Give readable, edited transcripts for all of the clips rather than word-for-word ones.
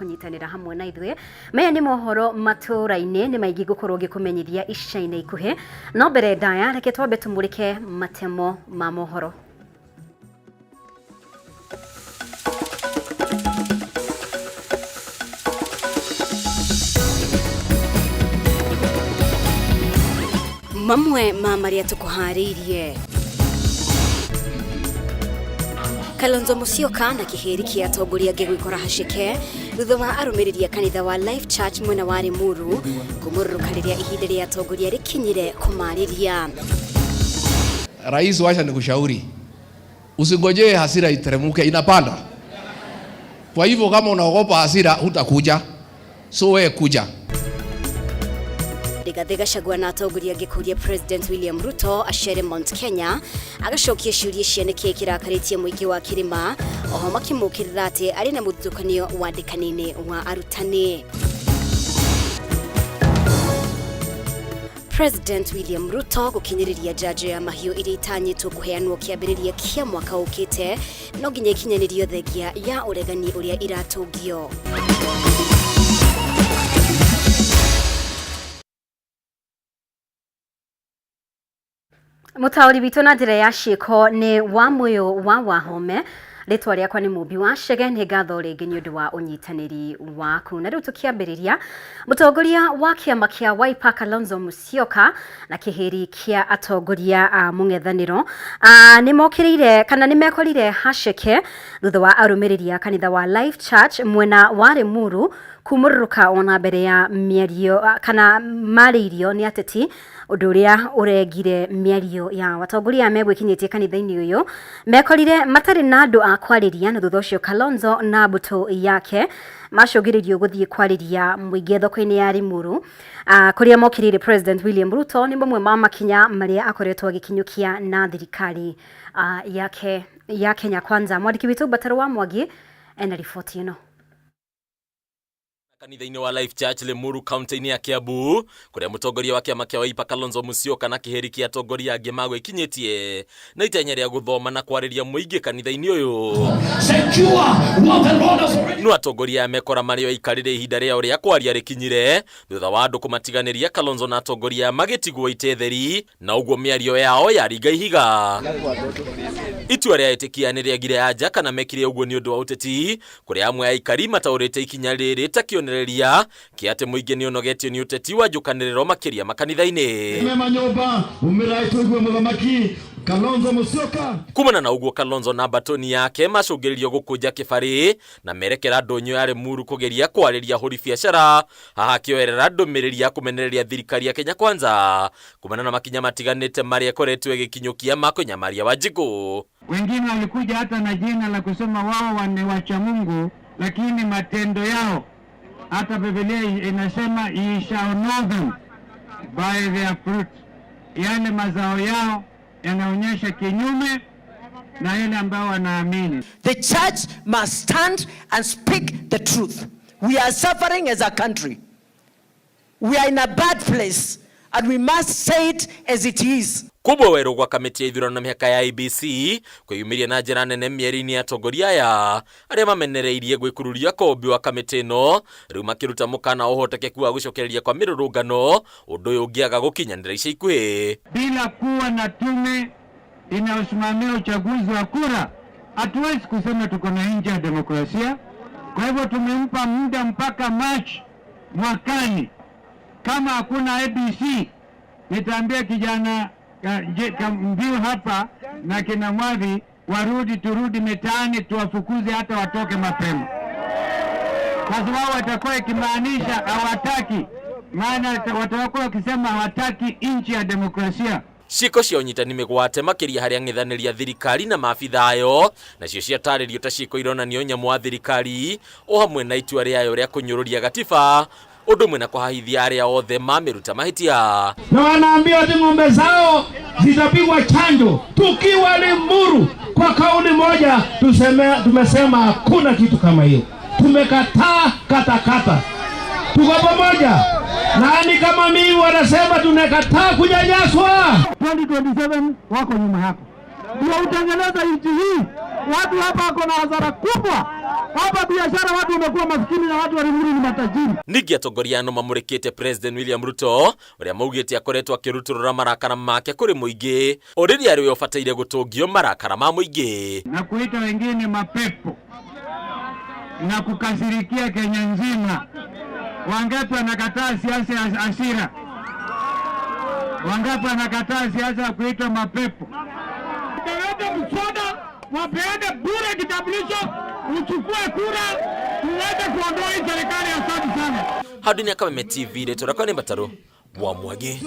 kũnyitanĩra hamwe na ithuĩ. Maya nĩ mohoro matũũra-inĩ, nĩ maingĩ ngũkorwo ngĩkũmenyithia ica-inĩ ikuhĩ, no mbere ndaya reke twambe tũmũrĩke matemo ma mohoro. Mamwe ma marĩa tũkũharĩirie: Kalonzo Musyoka na kĩhĩri kĩa atongoria angĩ gwĩkora haceke thutha wa arũmĩrĩri a kanitha wa Life Church mwena wa Limuru kũmũrũrũka rĩrĩa ihinda rĩa atongoria rĩkinyire kũmarĩria. Rais, wacha nikushauri, usingojee hasira iteremuke, inapanda. Kwa hivyo kama unaogopa hasira hutakuja, so wewe kuja. Rigathi Gachagua na atongoria angĩ kũria President William Ruto acere Mount Kenya agacokia ciũria cia nĩkĩĩ kĩrakarĩtie mũingĩ wa kĩrĩma, oho makĩmũkĩrĩra atĩ arĩ na mũthutũkanio wandĩkani-inĩ wa arutani. President William Ruto gũkinyĩrĩria njanjo ya mahiũ iria itanyĩtwo kũheanwo kĩambĩrĩria kĩa mwaka ũkĩte no nginya ikinyanĩrio thengia ya ũregani ũrĩa iratũngio. Mũtaũri witũ na njĩra ya ciĩko nĩ wa Mũyũ wa Wahome. Rĩtwa rĩakwa nĩ Mũmbi wa Chege, nĩ ngatho rĩngĩ nĩ ũndũ wa ũnyitanĩri waku. Na rĩu tũkĩambĩrĩria, mũtongoria wa kĩama kĩa Wiper Kalonzo Musyoka na kĩhĩri kĩa atongoria a mũng'ethanĩro nĩ mokĩrĩire kana nĩ mekorire haceke thutha wa arũmĩrĩri a kanitha wa Life Church mwena wa Limuru kumũrũrũka ona mbere ya mĩario kana marĩirio nĩ ateti, ũndũ ũrĩa ũrengire mĩario yao. Atongoria aya megwĩkinyĩtie kanitha-inĩ ũyũ mekorire matarĩ na andũ a kwarĩria, na thutha ũcio Kalonzo na mbũtũ yake macũngĩrĩirio gũthiĩ kwarĩria mũingĩ thoko-inĩ ya Limuru, kũrĩa mokĩrĩire President William Ruto nĩ mamwe ma makinya marĩa akoretwo agĩkinyũkia na thirikari yake ya Kenya Kwanza. Mwandĩki witũ Mbataro wa Mwangi ena riboti ĩno. Kanitha-inĩ wa Life Church Limuru kaunti-inĩ ya Kiambu kũrĩa mũtongoria wa kĩama kĩa Wiper Kalonzo Musyoka na kĩhĩri kĩa atongoria angĩ magwĩkinyĩtie na itanya rĩa gũthoma na kwarĩria mũingĩ kanitha-inĩ ũyũ. No atongoria aya mekora marĩ o aikarĩre ihinda rĩao rĩa kwaria rĩkinyire thutha wa andũ kũmatiganĩria Kalonzo na atongoria aya magĩtigwo itĩ theri na ũguo mĩario yao yaringa ihiga. Itua rĩa etĩkia nĩ rĩagire anja kana mekire ũguo nĩ ũndũ wa ũteti, kũrĩa amwe a aikari mataũrĩte ikinya rĩrĩ ta kĩonereria kĩa atĩ mũingĩ nĩ ũnogetio nĩ ũteti wa njũkanĩrĩro makĩria makanitha-inĩ. Mema nyũmba umĩrai tũigue mũthamaki Kalonzo Musyoka. Kumana na ũguo Kalonzo na mbatoni yake macũngĩrĩrio gũkũnja kĩbarĩ na merekera ndũnyũ ya Limuru kũgeria kwarĩria ahũri biacara, haha akĩoerera ndũmĩrĩri ya kũmenereria thirikari ya Kenya Kwanza kumana na makinya matiganĩte marĩa ĩkoretwo ĩgĩkinyũkia ma kũnyamaria Wanjikũ. Wengine walikuja hata na jina la kusema wao ni wacha Mungu, lakini matendo yao, hata Biblia inasema ye shall know them by their fruit, yale mazao yao yanaonyesha kinyume na yale ambayo wanaamini. The church must stand and speak the truth. We are suffering as a country. We are in a bad place and we must say it as it is. Kubwa werũ gwa kamĩtĩ ya ithurano na mĩhaka ya IEBC kwĩyumĩria na njĩra nene mĩeri-inĩ ya atongoria aya arĩa mamenereirie gwĩkururia kombi wa kamĩtĩ ĩno rĩu makĩruta mũkana wa ũhotekeku wa gũcokereria kwa mĩrũrũngano ũndũ ũyũ ũngĩaga gũkinyanĩra ica ikuhĩ. Bila kuwa na tume inayosimamia uchaguzi wa kura, hatuwezi kusema tuko na nchi ya demokrasia. Kwa hivyo tumempa muda mpaka March mwakani. Kama hakuna IEBC, nitaambia kijana Mbiu hapa na kina Mwathi warudi, turudi mitaani tuwafukuze hata watoke mapema, kwa sababu watakuwa ikimaanisha hawataki, maana watakuwa wakisema hawataki nchi ya demokrasia. Ciĩko cia ũnyitani mĩgwate makĩria harĩ ang'ethanĩri a thirikari na maabitha ayo nacio ciatarĩrio ta ciĩko ironania ũnyamũ wa thirikari o hamwe na itua rĩayo rĩa kũnyũrũria gatiba ũndũ ũmwe na kũhahithia arĩa othe mamĩruta mahĩtia. Na wanaambia ati ng'ombe zao zitapigwa chanjo. Tukiwa Limuru, kwa kauli moja tumesema hakuna kitu kama hiyo. Tumekataa katakata. Tuko pamoja. Nani kama mimi wanasema tunakataa kunyanyaswa? 2027 wako nyuma yako. Ndio utengeneza nchi hii. Watu hapa wako na hasara kubwa. Hapa biashara watu wamekuwa maskini na watu wa Limuru ni matajiri. Ningĩ atongoria ano mamũrĩkĩte President William Ruto ũrĩa maugĩte akoretwo akĩrutũrũra marakara make kũrĩ mũingĩ o rĩrĩa arĩ we ũbataire gũtũngio marakara ma mũingĩ. Na kuita wengine mapepo na kukasirikia Kenya nzima. Wangapi wanakataa siasa ya hasira? Wangapi wanakataa siasa ya kuitwa mapepo? Tutaleta mswada wapeane bure kitambulisho, uchukue kura, tuweze kuondoa hii serikali. Asante sana. Handũ-inĩ ya Kameme TV rĩtwa rĩakwa nĩ Mbatarũ wa Mwangi.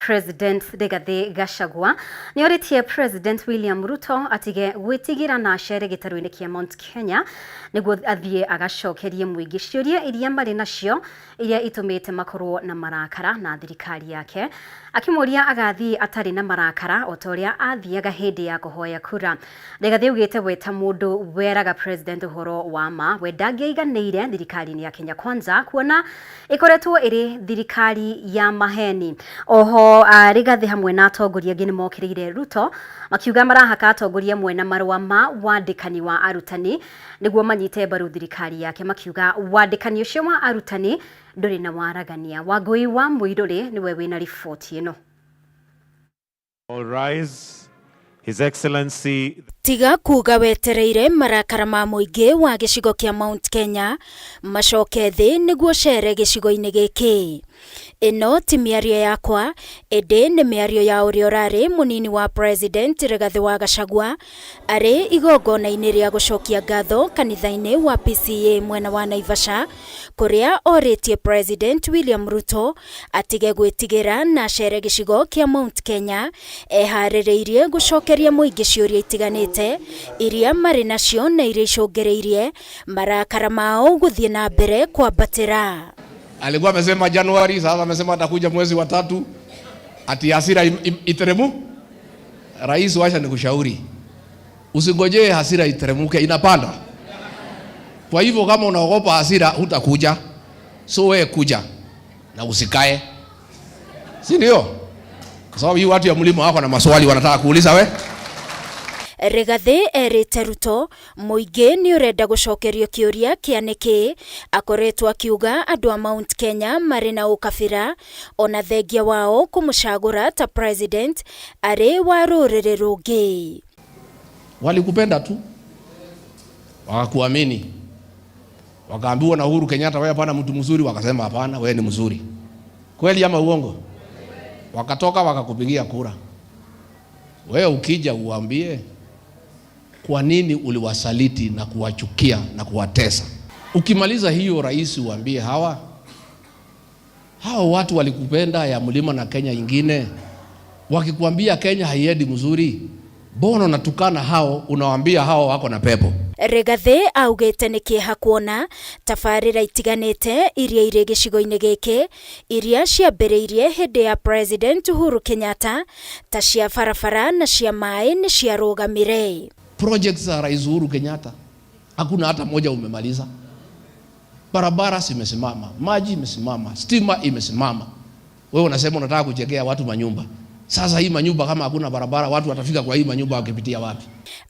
President Rigathi Gachagua nĩ orĩtie President William Ruto atige gwĩtigĩra na acere gĩtarũ-inĩ kĩa Mount Kenya nĩguo athiĩ agacokerie mũingĩ ciũria iria marĩ nacio iria itũmĩte makorwo na marakara na thirikari yake, akĩmũria agathiĩ atarĩ na marakara o ta ũrĩa athiaga hĩndĩ ya kũhoya kura. Rigathi augĩte we ta mũndũ weraga President ũhoro wa ma, we ndangĩaiganĩire thirikari-inĩ ya Kenya Kwanza kuona ĩkoretwo ĩrĩ thirikari ya maheni. Oho Rigathi hamwe na atongoria angĩ nĩmokĩrĩire Ruto makiuga marahaka atongoria amwe na marũa ma wandĩkani wa arutani nĩguo manyite mbaru thirikari yake, makiuga wandĩkani ũcio wa arutani ndũrĩ na waragania. Wangũi wa Mũirũrĩ nĩwe wĩna riboti ĩno. All rise. His Excellency Tiga kuga wetereire marakara ma mũingĩ wa gĩcigo kĩa Mount Kenya macoke thĩ nĩguo cere gĩcigo-inĩ gĩkĩ. Ĩno ti mĩario yakwa, ĩndĩ nĩ mĩario ya ũrĩa ũrarĩ mũnini wa President Rigathi wa Gachagua arĩ igongona-inĩ rĩa gũcokia ngatho kanitha-inĩ wa PCEA mwena wa Naivasha, kũrĩa orĩtie President William Ruto atige gwĩtigĩra na acere gĩcigo kĩa Mount Kenya eharĩrĩirie gũcokeria mũingĩ ciũria itiganĩte iria marĩ nacio na iria icũngĩrĩirie marakara mao gũthiĩ na mbere kwambatĩra. Alikuwa amesema Januari, sasa amesema atakuja mwezi wa tatu, ati hasira iteremu. Rais, wacha nikushauri, usingojee hasira iteremuke, inapanda. Kwa hivyo kama unaogopa hasira hutakuja, so wewe kuja na usikae, si ndio? Kwa sababu hii watu ya mlima wako na maswali wanataka kuuliza we. Rigathi erĩte Ruto mũingĩ nĩ ũrenda gũcokerio kĩũria kĩa nĩkĩ akoretwo akiuga andũ a Mount Kenya marĩ na ũkabira ona thengia wao kũmũcagũra ta president arĩ wa rũrĩrĩ rũngĩ. Walikupenda tu, wakakuamini, wakaambiwa na Uhuru Kenyatta, wewe hapana mtu mzuri, wakasema hapana, wewe ni mzuri. Kweli ama uongo? Wakatoka wakakupigia kura. Wewe ukija uambie kwa nini uliwasaliti na kuwachukia na kuwatesa. Ukimaliza hiyo, rais, uambie hawa watu walikupenda ya mlima na Kenya ingine, wakikwambia Kenya haiendi mzuri, bono natukana hao, unawaambia hao wako na pepo. Rigathi augĩte nĩ kĩeha kuona tabarĩra itiganĩte iria irĩ gĩcigo-inĩ gĩkĩ iria ciambĩrĩirie hĩndĩ ya President Uhuru Kenyatta ta cia barabara na cia maĩ nĩ ciarũgamire. Projects za Rais Uhuru Kenyatta hakuna hata moja umemaliza. Barabara zimesimama, maji imesimama, stima imesimama. Wewe unasema unataka kujengea watu manyumba. Sasa hii manyumba kama hakuna barabara, watu watafika kwa hii manyumba wakipitia wapi?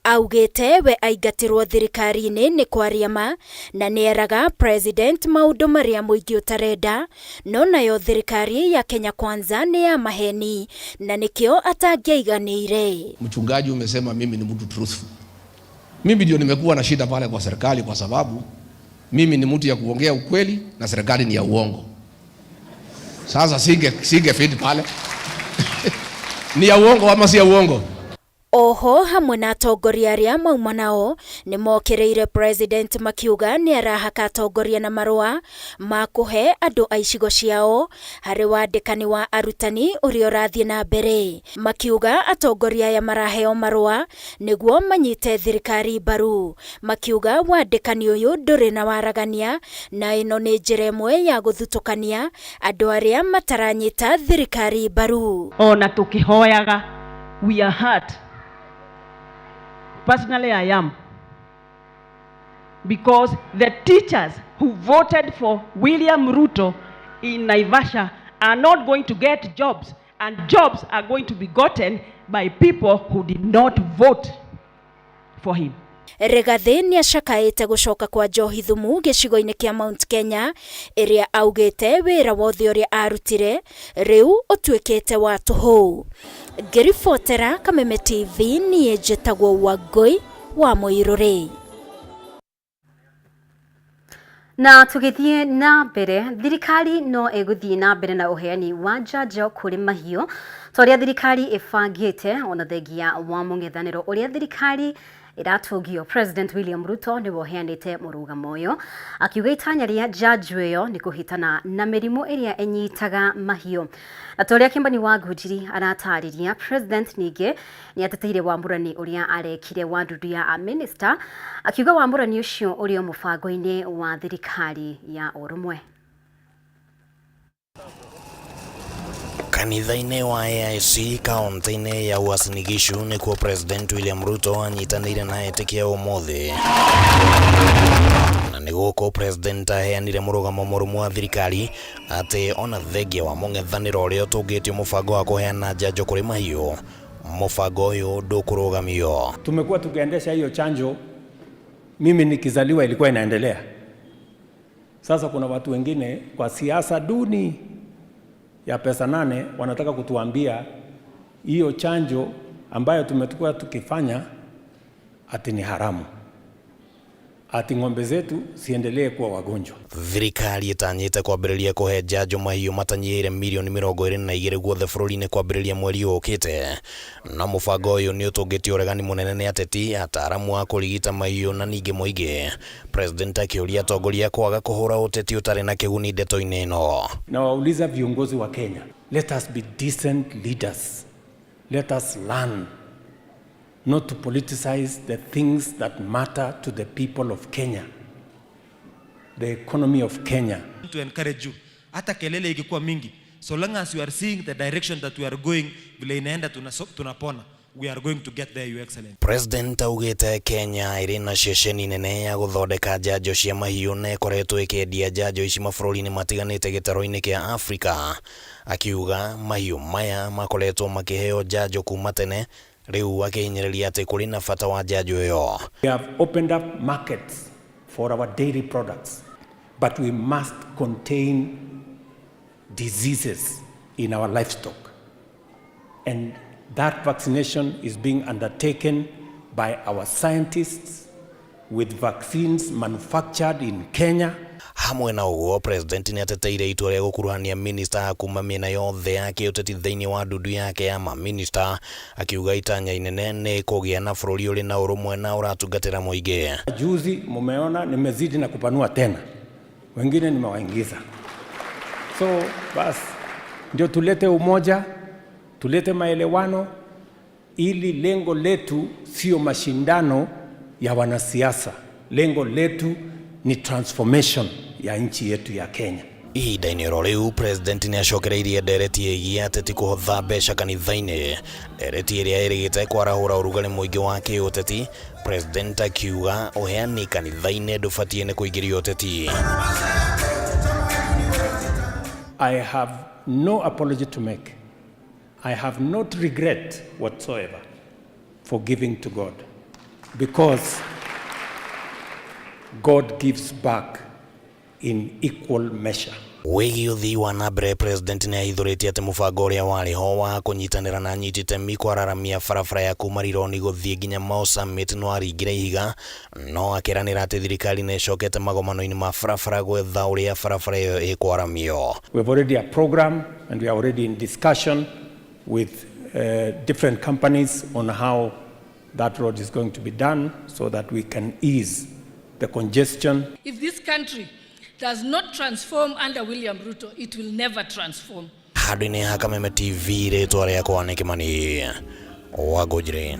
Augĩte we aingatirwo thirikari-inĩ nĩ kwaria ma na nĩeraga President maũndũ marĩa mũingĩ ũtarenda, no nayo thirikari ya Kenya Kwanza nĩ ya maheni na nĩkĩo atangĩaiganĩire. Mchungaji, umesema mimi ni mtu truthful. Mimi ndio nimekuwa na shida pale kwa serikali kwa sababu mimi ni mtu ya kuongea ukweli na serikali ni ya uongo. Sasa singe fit pale. Ni ya uongo ama si ya uongo? Oho hamwe na atongoria arĩa mauma nao nĩ mokĩrĩire President makiuga nĩ arahaka atongoria na marũa ma kũhe andũ a icigo ciao harĩ wandĩkani wa arutani ũrĩa ũrathiĩ na mbere, makiuga atongoria aya maraheo marũa nĩguo manyite thirikari mbaru, makiuga wandĩkani ũyũ ndũrĩ na waragania na ĩno nĩ njĩra ĩmwe ya gũthutũkania andũ arĩa mataranyita thirikari mbaru. Ona tukihoyaga we are hurt. Personally, I am. Because the teachers who voted for William Ruto in Naivasha are not going to get jobs And jobs are going to be gotten by people who did not vote for him. Rigathi nĩacakaĩte gũcoka kwa njohi thumu gĩcigo-inĩ kĩa Mount Kenya ĩrĩa augĩte wĩra wothe ũrĩa arutire rĩu ũtuĩkĩte wa tũhũ. Ngĩribotera Kameme TV niĩ njĩtagwo Wangũi wa Mũirũrĩ. Na tũgĩthiĩ na mbere, thirikari no ĩgũthiĩ na mbere na ũheani wa njanjo kũrĩ mahiũ ta ũrĩa thirikari ĩbangĩte ona thengia wa mũng'ethanĩro ũrĩa thirikari ĩratũngio. President William Ruto nĩwe ũheanĩte mũrũgamo ũyũ akiuga itanya rĩa njanjo ĩyo nĩ kũhĩtana na mĩrimũ ĩrĩa ĩnyitaga mahiũ. Na ta ũrĩa Kĩmani wa Ngũnjiri aratarĩria, President ningĩ nĩ ateteire wamũrani ũrĩa arekire wa ndundu ya amĩnĩsta akiuga wamũrani ũcio ũrĩ o mũbango-inĩ wa thirikari ya ũrũmwe. Kanitha-inĩ wa AIC kaunti-inĩ ya Uasin Gishu nĩkuo President William Ruto anyitanĩire na etĩkia ũmũthĩ, na nĩ gũkũ President aheanire mũrũgamo mũrũmu wa thirikari atĩ ona thengia wa mũng'ethanĩro ũrĩa ũtũngĩtio mũbango wa kũheana njanjo kũrĩ mahiũ, mũbango ũyũ ndũkũrũgamio. Tumekuwa tukiendesha hiyo chanjo, mimi nikizaliwa ilikuwa inaendelea. Sasa kuna watu wengine kwa siasa duni ya pesa nane wanataka kutuambia hiyo chanjo ambayo tumekuwa tukifanya ati ni haramu, ati ng'ombe zetu siendelee kuwa wagonjwa. Thirikari ĩtanyĩte kwambĩrĩria kũhe njanjo mahiũ matanyihĩire mirioni 22 guothe bũrũri-inĩ kwambĩrĩria mweri ũkĩte, na mũbango ũyũ nĩ ũtũngĩtie ũregani mũnene nĩ ateti, ataaramu a kũrigita mahiũ na ningĩ mũingĩ. President akĩũria atongoria kwaga kũhũra ũteti ũtarĩ na kĩguni ndeto-inĩ ĩno. Na wauliza viongozi wa Kenya, let us be decent leaders. Let us learn not to politicize the things that matter to the people of Kenya, the economy of Kenya. To encourage you, hata kelele ikikuwa mingi, so long as you are seeing the direction that we are going, vile inaenda tunapona, we are going to get there, Your Excellency. President augĩte Kenya ĩrĩ na ceceni nene ya gũthondeka njanjo cia mahiũ na ĩkoretwo ĩkĩendia njanjo ici mabũrũri-inĩ matiganĩte gĩtarũ-inĩ kĩa Afrika, akiuga mahiũ maya makoretwo makĩheo njanjo kuma tene, rĩu akĩhinyĩrĩria atĩ kũrĩ na bata wa njanjo ĩyo. We have opened up markets for our dairy products, but we must contain diseases in our livestock. And that vaccination is being undertaken by our scientists with vaccines manufactured in Kenya. Hamwe na ũguo, President nĩ ateteire itua rĩa gũkuruhania minista kuma mĩena yothe ya kĩũteti thĩinĩ wa ndundu yake ya maminista, akiuga itanya inene nĩ kũgĩa na bũrũri ũrĩ na ũrũmwe na ũratungatĩra mũingĩ. Juzi mumeona nimezidi na kupanua tena, wengine nimewaingiza. So bas ndio tulete umoja, tulete maelewano, ili lengo letu sio mashindano ya wanasiasa. Lengo letu ni transformation ya nchi yetu ya Kenya. Ihinda-inĩ oro rĩu, President nĩ acokereirie ndereti ĩgiĩ ateti kũhotha mbeca kanitha-inĩ, ndereti ĩrĩa ĩrĩgĩte kwarahũra ũrugarĩ mũingĩ wa kĩũteti. President akiuga ũheani kanitha-inĩ ndũbatiĩ nĩ kũingĩria ũteti. I have no apology to make. I have not regret whatsoever for giving to God, because God gives back in equal measure. Wĩgiĩ ũthii wa na mbere, President nĩ ahithũrĩtie atĩ mũbango ũrĩa warĩ ho wa kũnyitanĩra na anyiti itemi kwararamia barabara ya kuma Rironi gũthiĩ nginya Mau Summit no aringire ihiga, no akĩranĩra atĩ thirikari nĩ ĩcokete magomano-inĩ ma barabara gwetha ũrĩa barabara ĩyo ĩkwaramio. We have already a program and we are already in discussion with different companies on how that road is going to be done so that we can ease the congestion. If this country does not transform under William Ruto, it will never transform. Handũ-inĩ ha Kameme TV, rĩtwa rĩakwa nĩ Kĩmani wa Ngũnjiri.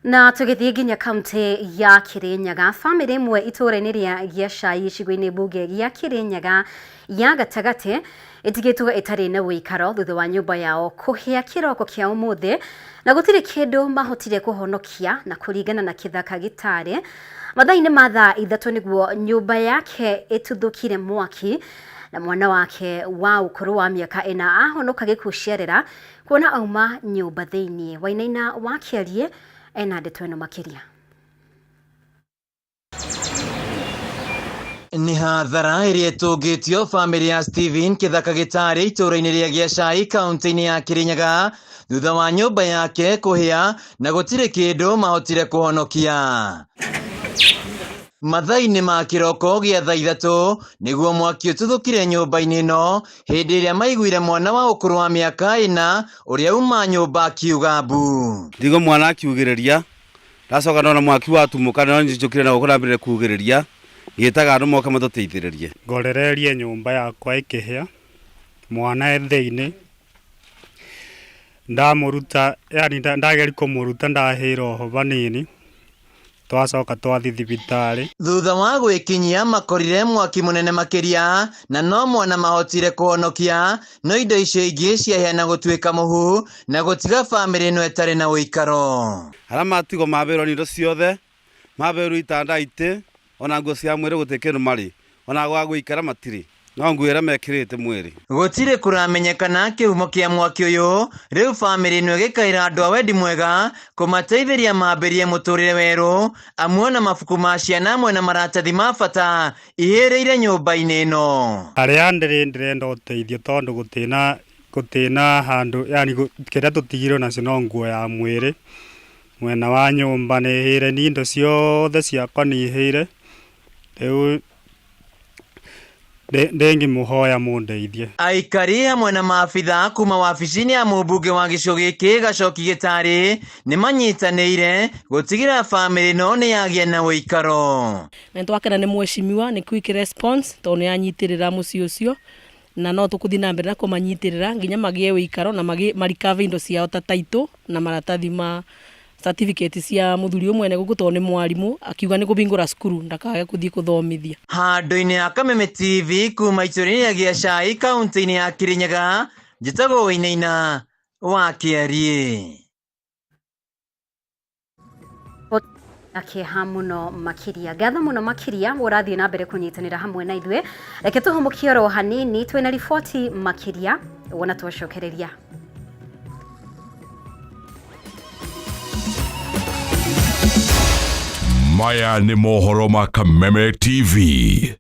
Na tũgĩthiĩ nginya kaunti ya Kirinyaga, bamĩrĩ ĩmwe itũũra-inĩ rĩa Gĩacai gĩcigo-inĩ mbunge gĩa Kirinyaga ya gatagatĩ Ĩtigĩtwo ĩtarĩ na ũikaro thutha wa nyũmba yao kũhĩa kĩroko kĩa ũmũthĩ na gũtirĩ kĩndũ mahotire kũhonokia. Na kũringana na Kĩthaka Gĩtarĩ, mathaa-inĩ ma thaa 3 nĩguo nyũmba yake ĩtuthũkire mwaki na mwana wake wa ũkũrũ wa mĩaka 4 ahonoka gĩkuũ ciarera kuona auma nyũmba thĩinĩ. Wainaina wa Kĩarie ena ndeto ĩno makĩria. Nĩ hathara ĩrĩa ĩtũngĩtio bamĩrĩ ya Steven Kĩthaka Gĩtarĩ itũũra-inĩ rĩa Gĩacai kaunti-inĩ ya Kĩrĩnyaga thutha wa nyũmba yake kũhĩa na gũtirĩ kĩndũ mahotire kũhonokia. Mathaa-inĩ ma kĩroko gĩa thaa 3 nĩguo mwaki ũtuthũkire nyũmba-inĩ ĩno hĩndĩ ĩrĩa maiguire mwana wa ũkũrũ wa mĩaka 4 ũrĩa uma nyũmba akiuga mbu. Ndigo mwana akiugĩrĩria, ndacoka ndona mwaki watumũka no njũkire na gũkũ ndambĩrĩria kugĩrĩria ngĩtaga andũ moke matũteithĩrĩrie. Ngorererie nyũmba yakwa ĩkĩhĩa, mwana e thĩinĩ, ndamũruta yani ndageria kũmũruta ndahĩire oho vanini, twacoka twathi thibitarĩ. Thutha wa gwĩkinyia makorire mwaki mũnene makĩria na no mwana mahotire kũhonokia, no indo icio ingĩ ciahĩa na gũtuĩka mũhu na gũtiga bamĩrĩ ĩno ĩtarĩ na ũikaro. Arĩa matigwo mabĩrwo nĩ indo ciothe, mabĩrwo itanda itĩ, ona nguo cia mwĩrĩ gũtirĩ kĩndũ marĩ, ona gwa gũikara matirĩ, no nguo ĩrĩa mekĩrĩte mwĩrĩ. Gũtirĩ kũramenyekana kĩhumo kĩa mwaki ũyũ, rĩu bamĩrĩ ĩno ĩgĩkaĩra andũ a wendi mwega kũmateithĩria mambĩrie mũtũrĩre werũ, amu ona mabuku ma ciana amwe na maratathi ma bata ihĩrĩire nyũmba-inĩ ĩno. Harĩa ndĩrĩ ndĩrenda ũteithio tondũ gũtĩna handũ, yani kĩrĩa tũtigirwo nacio no nguo ya mwĩrĩ. Mwena wa nyũmba nĩ ĩhĩire, ni indo ciothe ciakwa nĩ ihĩire, rĩu ndĩngĩmũhoya mũndeithie. Aikari hamwe na maabitha kuma wabici-inĩ ya mũmbunge wa gĩcigo gĩkĩ Gacoki Gĩtarĩ nĩ manyitanĩire gũtigĩrĩra bamĩrĩ ĩno nĩ yagĩa na ũikaro. Na nĩtwakena nĩ mheshimiwa nĩ quick response tondũ nĩ anyitĩrĩra mũciĩ ũcio na no tũkũthiĩ na mbere na kũmanyitĩrĩra nginya magĩe ũikaro na marikave indo ciao ta title na maratathi ma certificate cia mũthuri ũmwe mwene gũkũ tondũ nĩ mwarimũ akiuga nĩ kũhingũra cukuru ndakage kũthiĩ kũthomithia. Handũ-inĩ ha Kameme TV kuma itũũra-inĩ rĩa Gĩacai kaunti-inĩ ya Kĩrĩnyaga, njĩtagwo Wainaina wa Kĩariĩ. Akĩeha mũno makĩria, ngatho mũno makĩria ũrathiĩ na mbere kũnyitanĩra hamwe na ithuĩ. Reke tũhũmũkie oro hanini, twĩna riboti makĩria wona twacokereria. Maya nĩ mohoro ma Kameme TV.